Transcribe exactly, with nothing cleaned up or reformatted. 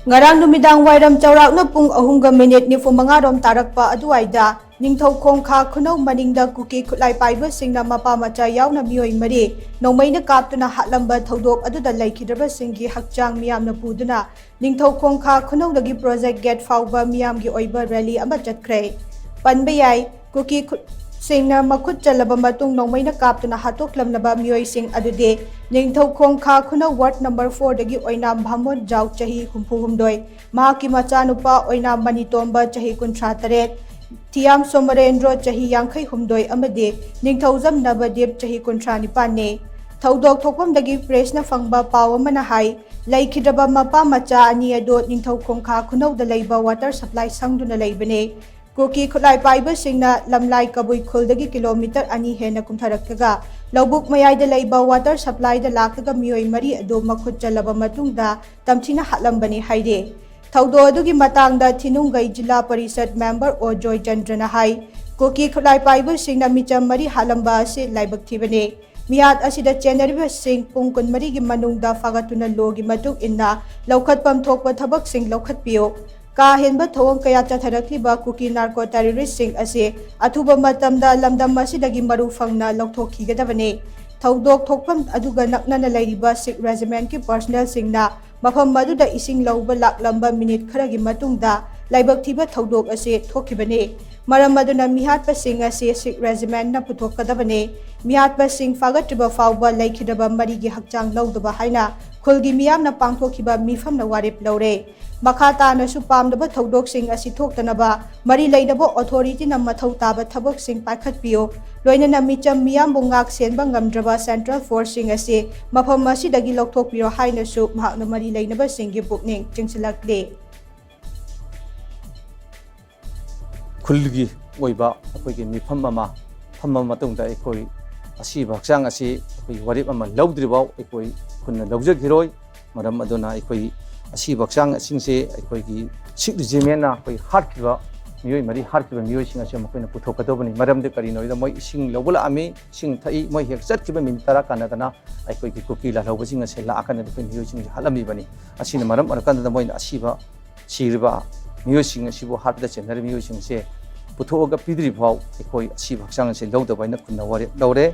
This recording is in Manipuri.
ꯉꯔꯥꯡ ꯅꯨꯃꯤꯗꯥꯡ ꯋꯥꯏꯔꯝ ꯆꯥꯎꯔꯥꯛꯅ ꯄꯨꯡ ꯑꯍꯨꯝꯒ ꯃꯤꯅꯤꯠ ꯅꯤꯐꯨ ꯃꯉꯥꯔꯣꯝ ꯇꯥꯔꯛꯄ ꯑꯗꯨꯋꯥꯏꯗ ꯅꯤꯡꯊꯧ ꯈꯣꯡꯈꯥ ꯈꯨꯅꯧ ꯃꯅꯤꯡꯗ ꯀꯨꯀꯤ ꯈꯨꯠꯂꯥꯏ ꯄꯥꯏꯕꯁꯤꯡꯅ ꯃꯄꯥ ꯃꯆꯥ ꯌꯥꯎꯅ ꯃꯤꯑꯣꯏ ꯃꯔꯤ ꯅꯣꯡꯃꯩꯅ ꯀꯥꯞꯇꯨꯅ ꯍꯥꯠꯂꯝꯕ ꯊꯧꯗꯣꯛ ꯑꯗꯨꯗ ꯂꯩꯈꯤꯗ꯭ꯔꯕꯁꯤꯡꯒꯤ ꯍꯛꯆꯥꯡ ꯃꯤꯌꯥꯝꯅ ꯄꯨꯗꯨꯅ ꯅꯤꯡꯊꯧ ꯈꯣꯡꯈꯥ ꯈꯨꯅꯧꯗꯒꯤ ꯄ꯭ꯔꯣꯖꯦꯛ ꯒꯦꯠ ꯐꯥꯎꯕ ꯃꯤꯌꯥꯝꯒꯤ ꯑꯣꯏꯕ ꯔꯦꯂꯤ ꯑꯃ ꯆꯠꯈ꯭ꯔꯦ꯫ ꯄꯟꯕ ꯌꯥꯏ, ꯀꯨꯀꯤ ꯈꯨꯠꯁꯤꯡꯅ ꯃꯈꯨꯠ ꯆꯜꯂꯕ ꯃꯇꯨꯡ ꯅꯣꯡꯃꯩꯅ ꯀꯥꯞꯇꯨꯅ ꯍꯥꯠꯇꯣꯛꯂꯝꯂꯕ ꯃꯤꯑꯣꯏꯁꯤꯡ ꯑꯗꯨꯗꯤ ꯅꯤꯡꯊꯧ ꯈꯣꯡꯈꯥ ꯈꯨꯅꯧ ꯋꯥꯔꯗ ꯅꯝꯕꯔ ꯐꯣꯔꯗꯒꯤ ꯑꯣꯏꯅꯥꯝ ꯚꯥꯃꯣꯟ ꯖꯥꯎ ꯆꯍꯤ ꯍꯨꯝꯐꯨ ꯍꯨꯝꯗꯣꯏ, ꯃꯍꯥꯛꯀꯤ ꯃꯆꯥꯅꯨꯄꯥ ꯑꯣꯏꯅꯥꯝ ꯃꯅꯤꯇꯣꯝꯕ ꯆꯍꯤ ꯀꯨꯟꯊ꯭ꯔꯥ ꯇꯔꯦꯠ, ꯊꯤꯌꯥꯝ ꯁꯣꯃꯔꯦꯟꯗ꯭ꯔꯣ ꯆꯍꯤ ꯌꯥꯡꯈꯩ ꯍꯨꯝꯗꯣꯏ ꯑꯃꯗꯤ ꯅꯤꯡꯊꯧꯖꯝ ꯅꯕꯗꯤꯞ ꯆꯍꯤ ꯀꯨꯟꯊ꯭ꯔꯥ ꯅꯤꯄꯥꯟꯅꯤ꯫ ꯊꯧꯗꯣꯛ ꯊꯣꯛꯐꯝꯗꯒꯤ ꯄ꯭ꯔꯦꯁꯅ ꯐꯪꯕ ꯄꯥꯎ ꯑꯃꯅ ꯍꯥꯏ, ꯂꯩꯈꯤꯗ꯭ꯔꯕ ꯃꯄꯥ ꯃꯆꯥ ꯑꯅꯤ ꯑꯗꯨ ꯅꯤꯡꯊꯧ ꯈꯣꯡꯈꯥ ꯈꯨꯅꯧꯗ ꯂꯩꯕ ꯋꯥꯇꯔ ꯁꯄ꯭ꯂꯥꯏ ꯁꯪꯗꯨꯅ ꯂꯩꯕꯅꯤ꯫ ꯀꯨꯀꯤ ꯈꯨꯠꯂꯥꯏ ꯄꯥꯏꯕꯁꯤꯡꯅ ꯂꯝꯂꯥꯏ ꯀꯕꯨꯏ ꯈꯨꯜꯗꯒꯤ ꯀꯤꯂꯣꯃꯤꯇꯔ ꯑꯅꯤ ꯍꯦꯟꯅ ꯀꯨꯝꯊꯔꯛꯂꯒ ꯂꯧꯕꯨꯛ ꯃꯌꯥꯏꯗ ꯂꯩꯕ ꯋꯥꯇꯔ ꯁꯄ꯭ꯂꯥꯏꯗ ꯂꯥꯛꯂꯒ ꯃꯤꯑꯣꯏ ꯃꯔꯤ ꯑꯗꯨ ꯃꯈꯨꯠ ꯆꯜꯂꯕ ꯃꯇꯨꯡꯗ ꯇꯝꯊꯤꯅ ꯍꯥꯠꯂꯝꯕꯅꯤ ꯍꯥꯏꯔꯤ꯫ ꯊꯧꯗꯣꯛ ꯑꯗꯨꯒꯤ ꯃꯇꯥꯡꯗ ꯊꯤꯅꯨꯡꯒꯩ ꯖꯤꯂꯥ ꯄꯔꯤꯁꯠ ꯃꯦꯝꯕꯔ ꯑꯣ ꯖꯣꯏꯆꯟꯗ꯭ꯔꯅ ꯍꯥꯏ, ꯀꯨꯀꯤ ꯈꯨꯠꯂꯥꯏ ꯄꯥꯏꯕꯁꯤꯡꯅ ꯃꯤꯆꯝ ꯃꯔꯤ ꯍꯥꯠꯂꯝꯕ ꯑꯁꯤ ꯂꯥꯏꯕꯛ ꯊꯤꯕꯅꯤ꯫ ꯃꯤꯍꯥꯠ ꯑꯁꯤꯗ ꯆꯦꯟꯅꯔꯤꯕꯁꯤꯡ ꯄꯨꯡ ꯀꯨꯟꯃꯔꯤꯒꯤ ꯃꯅꯨꯡꯗ ꯐꯥꯒꯠꯇꯨꯅ ꯂꯣꯒꯤ ꯃꯇꯨꯡ ꯏꯟꯅ ꯂꯧꯈꯠꯐꯝ ꯊꯣꯛꯄ ꯊꯕꯛꯁꯤꯡ ꯂꯧꯈꯠꯄꯤꯌꯨ꯫ ꯀꯥ ꯍꯦꯟꯕ ꯊꯧꯑꯣꯡ ꯀꯌꯥ ꯆꯠꯊꯔꯛꯂꯤꯕ ꯀꯨꯀꯤ ꯅꯥꯔꯀꯣ ꯇꯦꯔꯣꯔꯤꯁ꯭ꯠꯁꯤꯡ ꯑꯁꯤ ꯑꯊꯨꯕ ꯃꯇꯝꯗ ꯂꯝꯗꯝ ꯑꯁꯤꯗꯒꯤ ꯃꯔꯨ ꯐꯪꯅ ꯂꯧꯊꯣꯛꯈꯤꯒꯗꯕꯅꯤ꯫ ꯊꯧꯗꯣꯛ ꯊꯣꯛꯐꯝ ꯑꯗꯨꯒ ꯅꯛꯅꯅ ꯂꯩꯔꯤꯕ ꯁꯤꯈ ꯔꯦꯖꯤꯃꯦꯟꯠꯀꯤ ꯄꯔꯁꯅꯦꯜꯁꯤꯡꯅ ꯃꯐꯝ ꯑꯗꯨꯗ ꯏꯁꯤꯡ ꯂꯧꯕ ꯂꯥꯛꯂꯝꯕ ꯃꯤꯅꯤꯠ ꯈꯔꯒꯤ ꯃꯇꯨꯡꯗ ꯂꯥꯏꯕꯛ ꯊꯤꯕ ꯊꯧꯗꯣꯛ ꯑꯁꯤ ꯊꯣꯛꯈꯤꯕꯅꯤ꯫ ꯃꯔꯝ ꯑꯗꯨꯅ ꯃꯤꯍꯥꯠꯄꯁꯤꯡ ꯑꯁꯤ ꯁꯤꯈ ꯔꯦꯖꯤꯃꯦꯟꯠꯅ ꯄꯨꯊꯣꯛꯀꯗꯕꯅꯤ꯫ ꯃꯤꯍꯥꯠꯄꯁꯤꯡ ꯐꯥꯒꯠꯇ꯭ꯔꯤꯕ ꯐꯥꯎꯕ ꯂꯩꯈꯤꯗ꯭ꯔꯕ ꯃꯔꯤꯒꯤ ꯍꯛꯆꯥꯡ ꯂꯧꯗꯕ ꯍꯥꯏꯅ ꯈꯨꯜꯒꯤ ꯃꯤꯌꯥꯝꯅ ꯄꯥꯡꯊꯣꯛꯈꯤꯕ ꯃꯤꯐꯝꯅ ꯋꯥꯔꯦꯞ ꯂꯧꯔꯦ꯫ ꯃꯈꯥ ꯇꯥꯅꯁꯨ ꯄꯥꯝꯗꯕ ꯊꯧꯗꯣꯛꯁꯤꯡ ꯑꯁꯤ ꯊꯣꯛꯇꯅꯕ ꯃꯔꯤ ꯂꯩꯅꯕ ꯑꯣꯊꯣꯔꯤꯇꯤꯅ ꯃꯊꯧ ꯇꯥꯕ ꯊꯕꯛꯁꯤꯡ ꯄꯥꯏꯈꯠꯄꯤꯌꯨ꯫ ꯂꯣꯏꯅꯅ ꯃꯤꯆꯝ ꯃꯤꯌꯥꯝꯕꯨ ꯉꯥꯛ ꯁꯦꯟꯕ ꯉꯝꯗ꯭ꯔꯕ ꯁꯦꯟꯇ꯭ꯔꯦꯜ ꯐꯣꯔꯁꯁꯤꯡ ꯑꯁꯤ ꯃꯐꯝ ꯑꯁꯤꯗꯒꯤ ꯂꯧꯊꯣꯛꯄꯤꯌꯨ ꯍꯥꯏꯅꯁꯨ ꯃꯍꯥꯛꯅ ꯃꯔꯤ ꯂꯩꯅꯕꯁꯤꯡꯒꯤ ꯄꯨꯛꯅꯤꯡ ꯆꯤꯡꯁꯤꯜꯂꯛꯂꯤ꯫ ꯈꯨꯜꯒꯤ ꯑꯣꯏꯕ ꯑꯩꯈꯣꯏꯒꯤ ꯃꯤꯐꯝ ꯑꯃ ꯐꯝꯃ ꯃꯇꯨꯡꯗ ꯑꯩꯈꯣꯏ ꯑꯁꯤꯕ ꯍꯛꯆꯥꯡ ꯑꯁꯤ ꯑꯩꯈꯣꯏ ꯋꯥꯔꯦꯞ ꯑꯃ ꯂꯧꯗ꯭ꯔꯤꯐꯥꯎ ꯑꯩꯈꯣꯏ ꯈꯨꯟꯅ ꯂꯧꯖꯈꯤꯔꯣꯏ꯫ ꯃꯔꯝ ꯑꯗꯨꯅ ꯑꯩꯈꯣꯏ ꯑꯁꯤꯕ ꯍꯛꯆꯥꯡꯁꯤꯡꯁꯦ ꯑꯩꯈꯣꯏꯒꯤ ꯁꯤꯈ ꯔꯦꯖꯤꯃꯦꯟꯠꯅ ꯑꯩꯈꯣꯏ ꯍꯥꯠꯈꯤꯕ ꯃꯤꯑꯣꯏ ꯃꯔꯤ ꯍꯥꯠꯈꯤꯕ ꯃꯤꯑꯣꯏꯁꯤꯡ ꯑꯁꯤ ꯃꯈꯣꯏꯅ ꯄꯨꯊꯣꯛꯀꯗꯧꯕꯅꯤ꯫ ꯃꯔꯝꯗꯤ ꯀꯔꯤꯅꯣ ꯍꯥꯏꯕꯗ, ꯃꯣꯏ ꯏꯁꯤꯡ ꯂꯧꯕ ꯂꯥꯛꯑꯝꯃꯤ, ꯏꯁꯤꯡ ꯊꯛꯏ, ꯃꯣꯏ ꯍꯦꯛ ꯆꯠꯈꯤꯕ ꯃꯤꯅꯤꯠ ꯇꯔꯥ ꯀꯥꯟꯅꯗꯅ ꯑꯩꯈꯣꯏꯒꯤ ꯀꯨꯀꯤ ꯂꯥꯜꯍꯧꯕꯁꯤꯡ ꯑꯁꯤ ꯂꯥꯛꯑꯀꯥꯟꯗ ꯑꯩꯈꯣꯏ ꯃꯤꯑꯣꯏꯁꯤꯡꯁꯦ ꯍꯥꯠꯂꯝꯃꯤꯕꯅꯤ꯫ ꯑꯁꯤꯅ ꯃꯔꯝ ꯑꯣꯏꯔꯀꯥꯟꯗ ꯃꯣꯏꯅ ꯑꯁꯤꯕ, ꯁꯤꯔꯤꯕ ꯃꯤꯑꯣꯏꯁꯤꯡ ꯑꯁꯤꯕꯨ ꯍꯥꯠꯄꯗ ꯆꯦꯟꯅꯔꯤꯕ ꯃꯤꯑꯣꯏꯁꯤꯡꯁꯦ ꯄꯨꯊꯣꯛꯑꯒ ꯄꯤꯗ꯭ꯔꯤ ꯐꯥꯎ ꯑꯩꯈꯣꯏ ꯑꯁꯤꯕ ꯍꯛꯆꯥꯡ ꯑꯁꯤ ꯂꯧꯗꯕ ꯍꯥꯏꯅ ꯈꯨꯟꯅ ꯋꯥꯔꯦꯞ ꯂꯧꯔꯦ꯫